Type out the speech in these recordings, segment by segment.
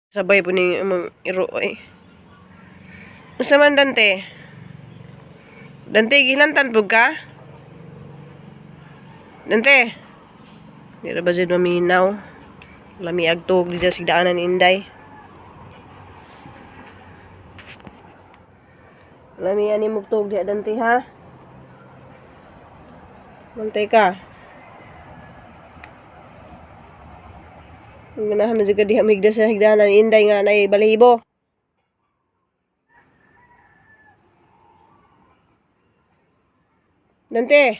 Sabay po ni among iro ay. Unsa man, Dante? Dante, gilantan po ka? Dante? Di ra ba jud maminaw? Lami agtog di sa sigdaanan ni Inday. Lami ani mugtog diha, Dante, ha? Bantay ka. Ganahan na jud ka diha migda sa higdaanan ni Inday nga naay balahibo. Dante.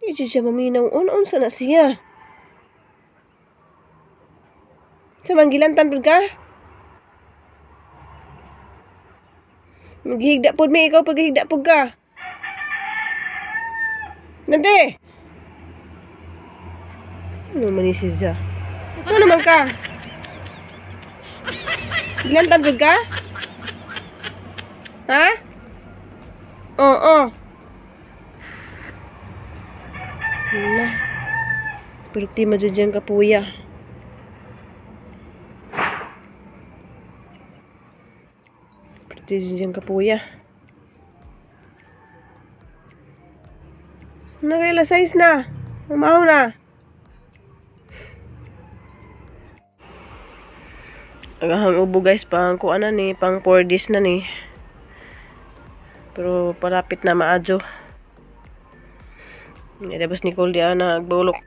Di jud siya maminaw. Unsa na siya? Sa man gilantan pud ka? Maghigda pud mi, ikaw paghigda pud ka. Dante. Ano man ni siya? Ano naman ka? Gilantan pud ka? Ha? Oo. Wala. Pero ti madyan kapuya. Pero ti dyan kapuya. Nakaila size na. Umaw na. Agahang ubo, guys, pang kuan na ni, pang 4 days na ni. Pero palapit na maadyo. Nga Nicole di ana nagbulok.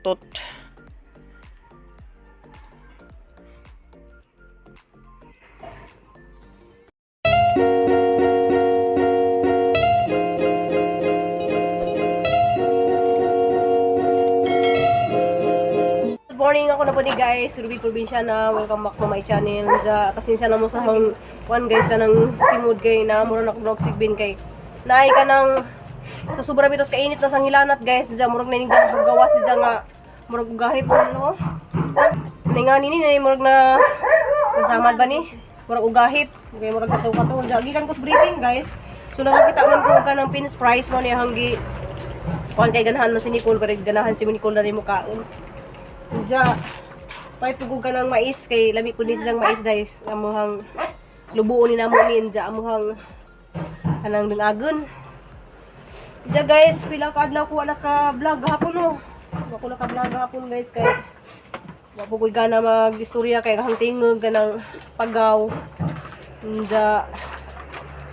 Good morning, ako na po ni guys, Ruby Provinciana. Welcome back to my channel. Ja, pasensya na mo sa hang kuan guys, kanang timod kay na mura na vlog sigbin kay naay kanang sa sobra bitos kainit na sang hilanat, guys. Ja, murag na ning gawas siya nga murag ugahi po no. Ninga nini ni murag na kasamad ba ni? Murag ugahip. Kay murag kato-kato. Ja, gikan ko sa briefing, guys. So nakakita man ko kanang pins price mo niya hanggi kuan kay ganahan man si Nicole, pero ganahan si Nicole na rin mo kaon. Ja, pahit pugog ka ng mais kay lami po ni silang mais, guys. Amuhang lubuon ni namo ni ja amuhang kanang dangagon. Ja guys, pila ka adlaw ko wala ka vlog hapon no. Wa ko naka vlog hapon, guys, kay wa po ko'y gana mag-istorya kay kahang tingog ganang pagaw. Ja,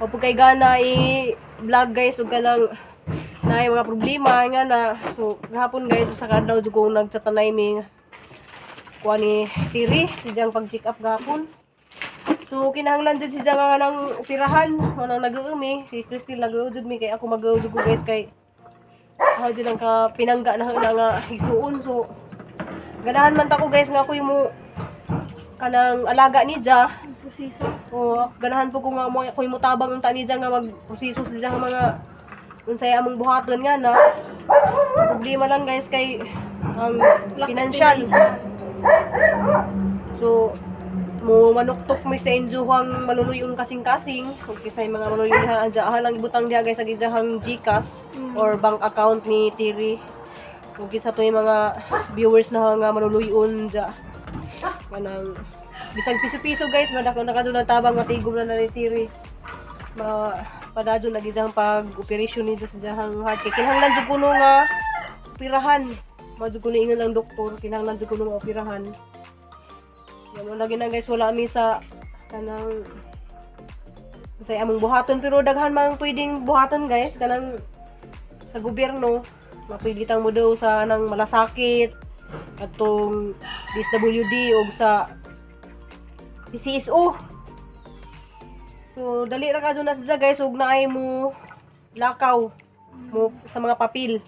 wa po kay gana i-vlog, guys, ug kanang na mga problema nga na. So gahapon, guys, sa kadlaw jud kong nagchatanay mi kuha ni Tiri sidyang pag-check up gahapon. So kinahanglan jud siya nga nang operahan, manang nag-uumi si Christine, nag-uo jud mi kay ako mag-uo jud ko, guys, kay ako jud ang ka pinangga na na nga higsuon. So ganahan man ta ko, guys, nga ako yung mo kanang alaga ni Ja. Proseso. O ganahan po ko nga mo ako yung mutabang unta ni Ja nga magproseso sa nga mga unsay among buhaton nga na problema lang, guys, kay ang financial. So mo manuktok mi sa injuhang maluluyong kasing-kasing ug kisay mga maluluyon ha aja lang ibutang diha, guys, sa gidahang GCash or bank account ni Tiri ug kinsa to yung mga viewers na nga maluluyon ja kanang bisag piso-piso, guys, madako na kadto tabang matigom na na ni Tiri ma padadyo na gidjang pag operasyon ni sa diyang heart kay kinahanglan jud kuno nga operahan. Mao jud kuno ingon ang doktor, kinahanglan jud kuno nga operahan. Yan lagi na, guys, wala mi sa kanang sa among buhaton, pero daghan man pwedeng buhaton, guys, kanang sa gobyerno mapwede tang mo daw sa nang malasakit atong DSWD og sa PCSO. So dali ra ka na siya, guys, ug naay mo lakaw mo sa mga papel.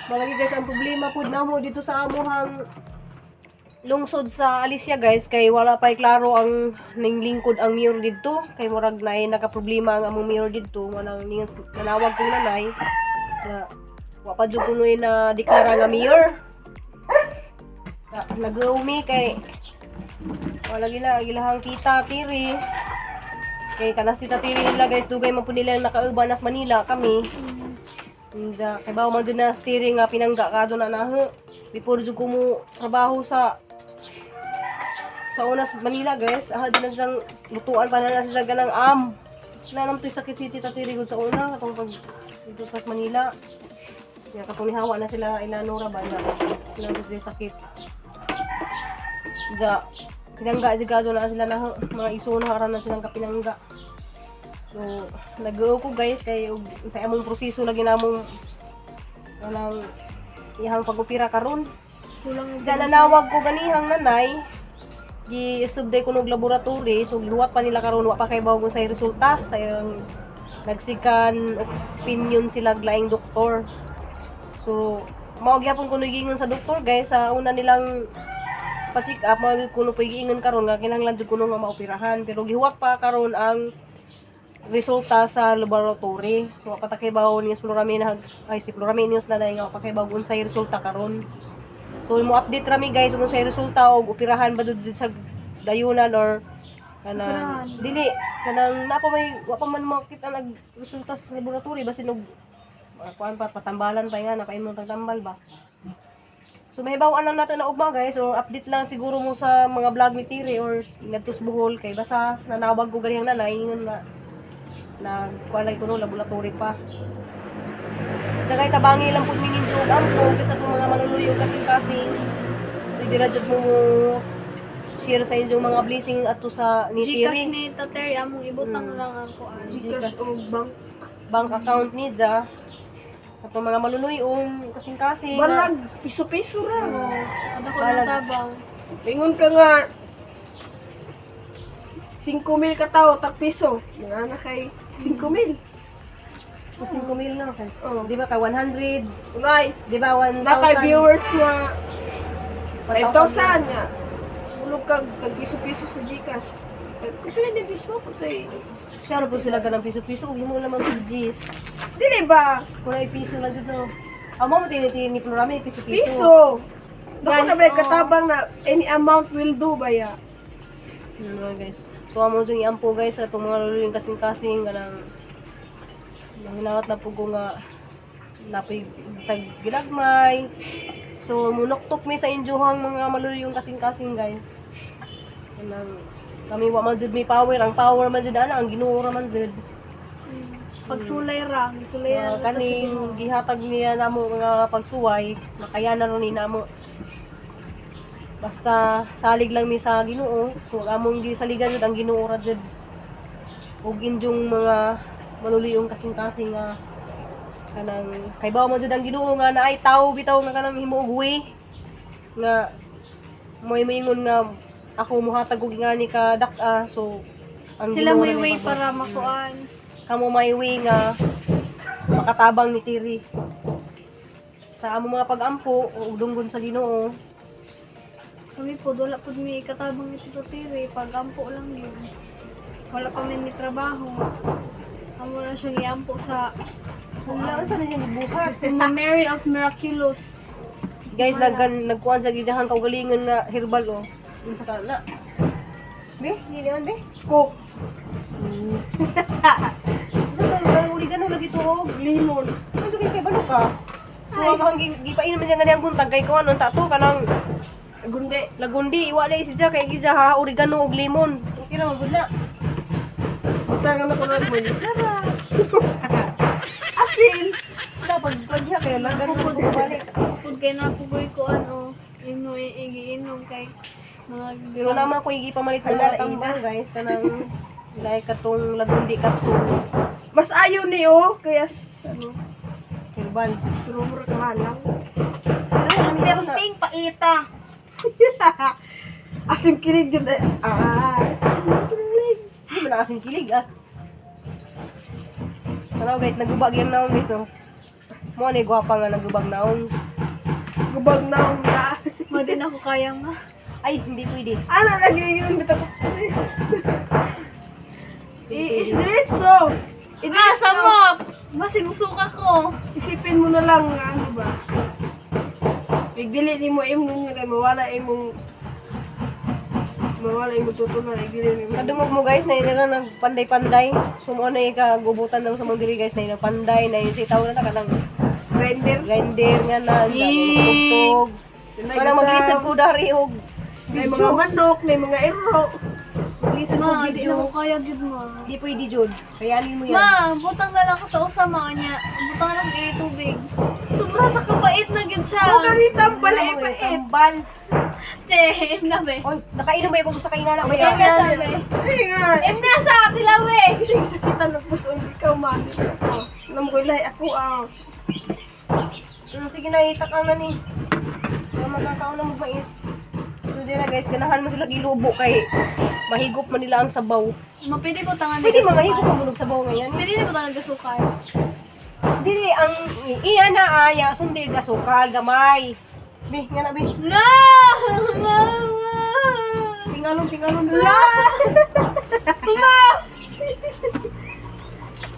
Malagi, guys, ang problema pud namo dito sa amuhang lungsod sa Alicia, guys, kay wala pa'y klaro ang ning lingkod ang mayor didto kay murag naay nakaproblema ang among mayor didto, manang nanawag kong nanay na wa pa jud kunoy na deklara nga mayor. Nag-umi kay wala gila gilahang tita Tiri kay kanas tita Tiri nila, guys, dugay man po nila nakauban nas Manila kami. Hindi, kay bawo man dun na steering nga pinangga ka doon na naho. Before jud ko mo trabaho sa Sa unas Manila, guys, aha din na siyang lutuan pa na na siya ganang am. Nanam to'y sakit si Tita Tiri gud sa una katong pag dito sa Manila. Ya katong nihawa na sila inanura ba na na sila sakit. Ga pinangga jud na sila na mga isuna aran na silang kapinangga. So nag ko, guys, kay og sa among proseso lagi namong kanang iyang pag-opera karon. Kulang. Diyan nanawag ko ganihang nanay, gi subday ko nog laboratory, so gihuwat pa nila karon, wa pa kay bawo sa resulta sa ilang nagsikan opinion sila laing doktor. So mao gyapon kuno giingon sa doktor, guys, sa una nilang pa-check up, mao gyud kuno po giingon karon nga kinahanglan jud kuno nga maoperahan, pero gihuwat pa karon ang resulta sa laboratory. So wa pa ta kay bawo ni Floramina, ay si Floraminius na nga wa pa kay bawo unsay resulta karon. So mo update rami, guys, kung unsay resulta og operahan ba jud sa dayunan or kanang Operahan. Dili kanang napa may wa pa man makita nag resulta sa laboratory, basin og kuan pa, patambalan pa nga napaimong tagtambal ba. So mahibaw-an lang nato na ugma, guys, or update lang siguro mo sa mga vlog ni Tiri or ngadto sa Bohol kay basta nanawag ko ganihang nanay ingon nga na kuan lagi kuno laboratory pa. Dagay tabangi lang pud mi ninyo og ampo kaysa itong mga maluluyo kasing-kasing. Pwede ra jud mo mo share sa inyong mga blessing ato sa ni Gcash Tiri. ni Tateri, among ibutang lang ang kuan. Gcash o bank. Bank account ni Ja. Atong mga maluluyong kasing-kasing. Balag, piso-piso ra. Ada ko Balag. na tabang. Ingon ka nga, 5 mil ka tao, tag piso. Nga na kay 5 mil. 5 mil na guys. Oo. Di ba ka 100? Unay, Di ba 1,000? na kay viewers nga 5,000 nga. Hulog kag tag piso-piso sa Gcash. Eh, kung pila ni piso mo, putoy. Siya po sila ganang piso-piso. Huwag mo naman si G's. Dili ba? Kung ay piso lang dito. Amo mo tinitini ni Florami, piso-piso. Piso. Dako Guys, na ba oh. katabang na any amount will do ba ya? Yun mga guys. So amo dyan iampo, guys, sa itong mga luluyong kasing-kasing kanang nanginawat na po ko nga napoy sa gilagmay. So munoktok mi sa injuhang mga maluluyong kasing-kasing, guys. Kanang kami wa man jud may power, ang power man jud ana ang Ginoo ra man jud. Pagsulay ra, sulay ra. Kaning gihatag niya namo nga pagsuway, makayanan ro ni namo. Basta salig lang mi sa Ginoo. So among gisaligan jud ang Ginoo ra jud. Ug injong mga maluluyong kasing-kasing nga kanang kay bawo mo jud ang Ginoo nga naay tawo bitaw nga kanang himuog way nga mo'y moingon nga ako muhatag og ingani ka dak-a, so ang Sila Ginoo may ra ni way pag- para makuan. Kamo may way nga makatabang ni Tiri sa among mga pag-ampo o dunggon sa Ginoo. Kami po, wala po mi katabang ni Tito Tiri. Pag-ampo lang yun. Wala pa mi ni trabaho. Amo na siyang iampo sa Wala unsa na niya gibuhat. Mga Mary of Miraculous. Guys, nagkuan sa gidyahan kaugalingon nga herbal oh. Unsa ka na? Be, dili man be. Coke, Unsa to kanang uligan lagi tuog? Lemon. Ano kay kay balo ka? So ang gipainom siya ganihang buntag kay kuan unta to kanang Gundi. Lagundi iwa na si Jack kay gidya ha oregano ug lemon. Okay ra man gud na. Butangan na ko na mo. Sarap. Asin. Dapat pagdiha kayo lagan ko balik. Pud kay napugoy ko ano, imo igiinom kay mga Pero naman ko igi pamalit ng mga tambal, guys, kanang like katong lagundi capsule. Mas ayaw ni oh, kaya ano, Herbal. pero mura ka halang. Pero meron na. Perting paita. Asim kilig yun. Eh. Ah, asim kilig. Hindi mo na kasing kilig as. Tanaw, guys, nagubag yung naong, guys, oh. Mo ni gwapa nga nagubag naong. Gubag na ang na. Mo din ako kaya ma. Ay, hindi pwede. Ano lagi yun? Bitaw ko. I-isdiretso. Ah, Idiretso. samok! Masimusuka ko. Isipin mo na lang nga, ano ba? Igdili ni mo imnon nga kay mawala imong tutulan igdili ni mo. Kadungog mo, guys, na ina nagpanday-panday. So mo na ikagubutan ng sa mong diri, guys, na ina panday na yung sitaw na kanang Render. grinder nga na tugtog. Yun ay Wala maglisod ko gasams. dari og May mga manok, may mga ero. Listen mo Ma, di na video. ko kaya gyud ma. Di pwede jud. Kayanin mo yan. Ma, butang na lang ko sa usa ma niya. Butang na lang kay tubig. Sobra sa kapait na gyud siya. O ganita pala Ano, ipait. Tambal. Te, na be. Oy, nakainom ba yung sa kaingana ba Em yan? na sa be. Ay nga. Em na sa tilaw eh. Kasi sakitan ng puso ikaw man. Ako. Namugulay ako ah. Sige na, itak ang nani. Kaya magkakaon na mo mais. So di na guys, ganahan mo sila gilubo kay mahigop man nila ang sabaw. Ma, pwede po tangan Pwede mga mahigop mo og sabaw ngayon. Pwede na po tangan gasukal. Dili ang iya na aya sundi asukal gamay. Bi, nga na bi. No! No! Tingalon, tingalon. La! Ma!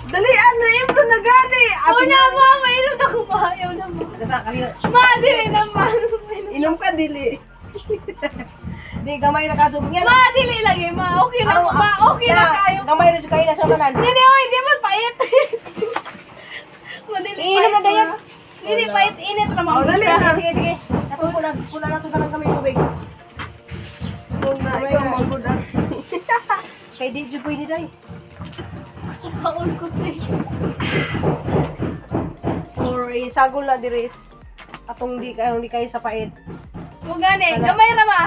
Dali ano imo na gani. Ato Una ma, mainom na ko ma. Ayaw na ma. Nasa kaliyo. Ma, dili na ma. Inom ka dili. Di gamay ra kadto nga. Ma, dili lagi ma. Okay lang ma. Okay lang kayo. Gamay ra jud kayo na sa tanan. Dili oy, di man pait. Ma, dili Iinom na pait, dayon. ma. Dili pait, init ra ma. Oh, dali na. Sige, sige. Ako puna puna na to tanan kami tubig. Kung na ikaw magud ah. Kay di jud pwede day. Gusto kaon ko te. Or isagol na diri is atong di kayo sa pait. Mo gani, gamay ra ma.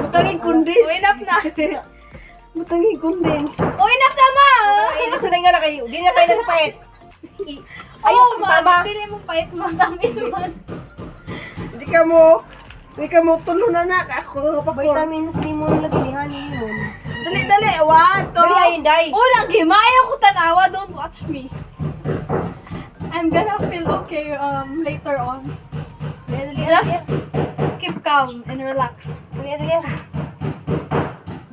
Butangin kundis. Oh, enough na. Butangin kundis. Oh, enough na ma. Ay, gusto na nga na kayo. Di na kayo na sa pait. Ayaw, Oh, ma, tama. dili mo pait ma, tamis man. Di ka mo tulo na na ako nga pa ko. Vitamins limon lagi ni honey limon. Dali dali. One, two. Dali ayun day. Oh, lagi ma, ayaw ko tanawa, don't watch me. I'm gonna feel okay later on. Dali, dali, Just keep calm and relax. dali, dali.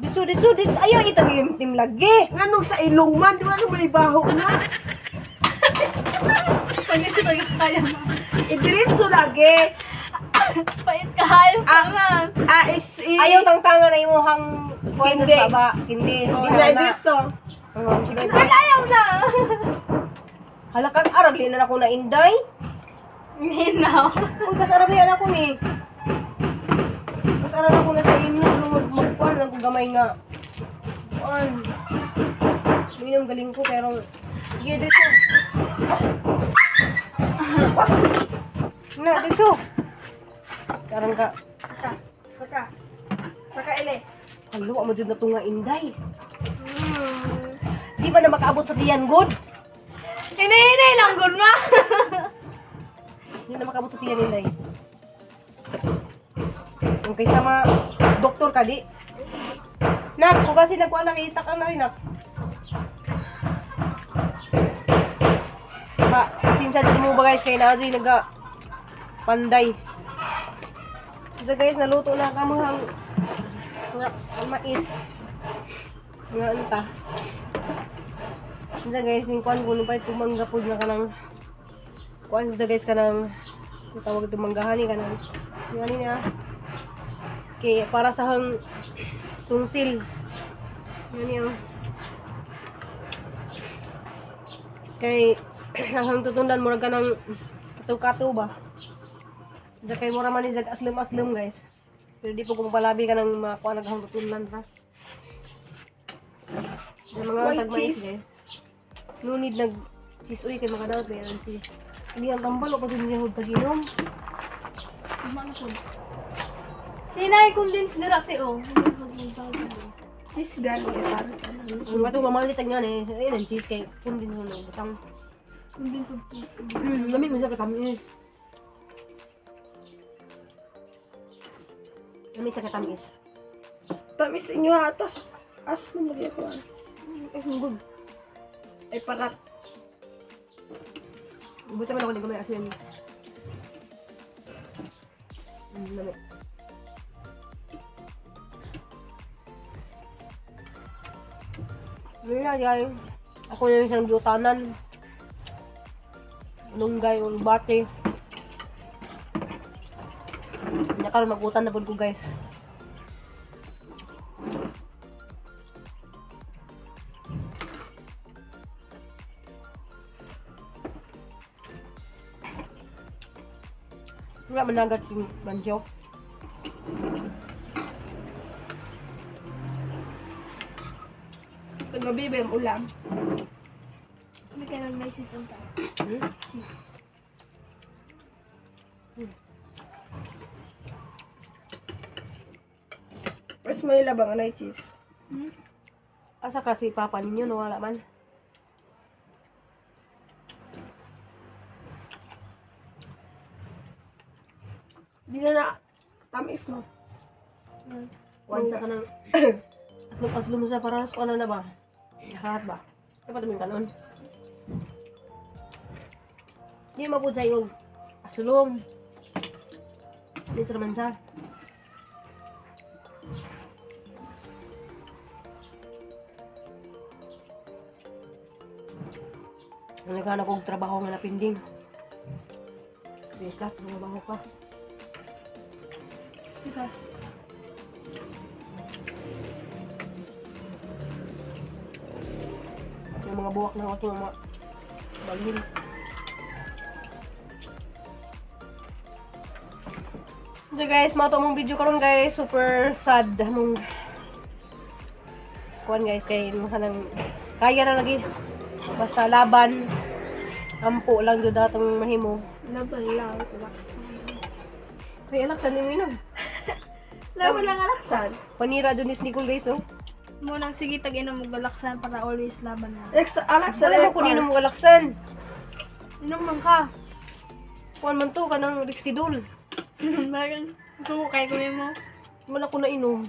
Ditso, ditso, ditso. Ayaw, itag yung team lagi. Nganong sa ilong man, di ba naman ibaho na? Pag ito kaya ma. Idiretso lagi. Pait ka, ayaw ka na. Ah, is, i, Ayaw tangtangan na imuhang kuwan Kindi. sa baba. Kindi. Oh, Hindi na na. idiretso. Oo, sige. Wala, ayaw na. Halakas arag na ako na inday. Minaw. Uy, kas arag yan ako ni. Kas arag ako na sa inyo mag magkuan lang ko gamay nga. Kuan. Minom galing ko pero sige dito. Na dito. Karon ka. Saka. Saka. Saka ile. Halo, mo jud na to nga inday. Di ba na makaabot sa tiyan good? Hinay-hinay lang, good ma. Hindi na makaabot sa tiyan inday. Kung kaysa ma doktor ka di. Nak, kung kasi nagkuha nakita ka na rin, nak. Ba, sinsa dyan mo ba guys, kay na doon naga panday. So guys, naluto na kamuhang mais. Nga anta. Sinsa guys, ning kuan ko nung palit tumangga po na kanang kuan sa guys kanang ang tawag ito manggahan ni kanang yung ano niya. Okay, para sa hang tungsil. Yun yun. Kay ang hang tutundan murag ka ng kato-kato ba. Diya kay mura man ni jag aslum-aslum guys. Pero di po kung palabi ka ng makuha ng hang tutundan ha. Yung mga White tagmais cheese. guys. No need nag cheese uy kay makadawat ba yan cheese. Hindi ang tambal o pag hindi niya taginom. Hinay condense dira te oh. Cheese gani eh, para sa ano. Ang ato mamalit ang yan eh. Ayun ang cheese kay kung din hulo butang. Condense of cheese. Lami mo siya katamis. Lami sa katamis. Tamis inyo atas. As mo lagi ako. Ah. Ay, ang good. Ay parat. Buti man ako hindi gamay asin. Lami. Yun na, guys. Ako na yung isang biyutanan. Lunggay, yung bate. Nakaroon magutan na po ko, guys. Wala managat yung banjo. Tagabi ba yung ulam? May kailan may cheese ang tayo. Cheese. Mas may labang anay cheese. Asa kasi papa ninyo, no, wala man. Di na na tamis no. Kuan sa kanang aslom aslom sa para sa kuan na ba? Lahat ba? Dapat mo kanon. Di mapud sa iyong aslom. Di sa man siya. Naghanap kong trabaho nga napinding. Wait lang, trabaho pa. Diba? Yung mga buwak na ako mga balhin. So guys, mga to mong video karon guys, super sad mong kuan guys kay kanang kaya na lagi basta laban ampo lang jud atong mahimo. Laban lang. Alaksan. May alaksan ni Minog. Laban lang alaksan. Panira dun is Nicole guys oh. Munang sige tag inom og alaksan para always laban na. Alaksan, alaksan. Wala mo kunin mo alaksan. Inom man ka. Kuan man to kanang Rixidol. Meron. Gusto ko kay kuya mo. Wala ko na inom.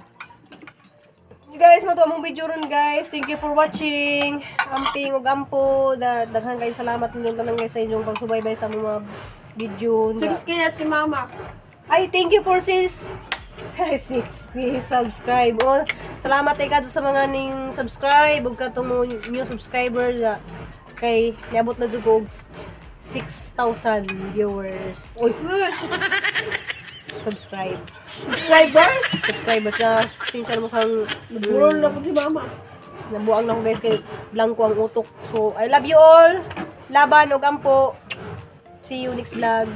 Guys, mato among video ron guys. Thank you for watching. Amping ug ampo. Daghan kayo salamat ninyong tanan guys sa inyong pagsubaybay sa among mga video. Six kaya si mama. Ay, thank you for sis 60 subscribe. Oh, salamat kay kadto sa mga ning subscribe ug katong mga new subscribers kay niabot na jud ko og 6,000 viewers. Uy, subscribe. Subscribers? Subscribers na since mo sang Nagburol na po si mama. Nabuang na ko guys kay blanco ang utok. So, I love you all. Laban og ampo. See you next vlog.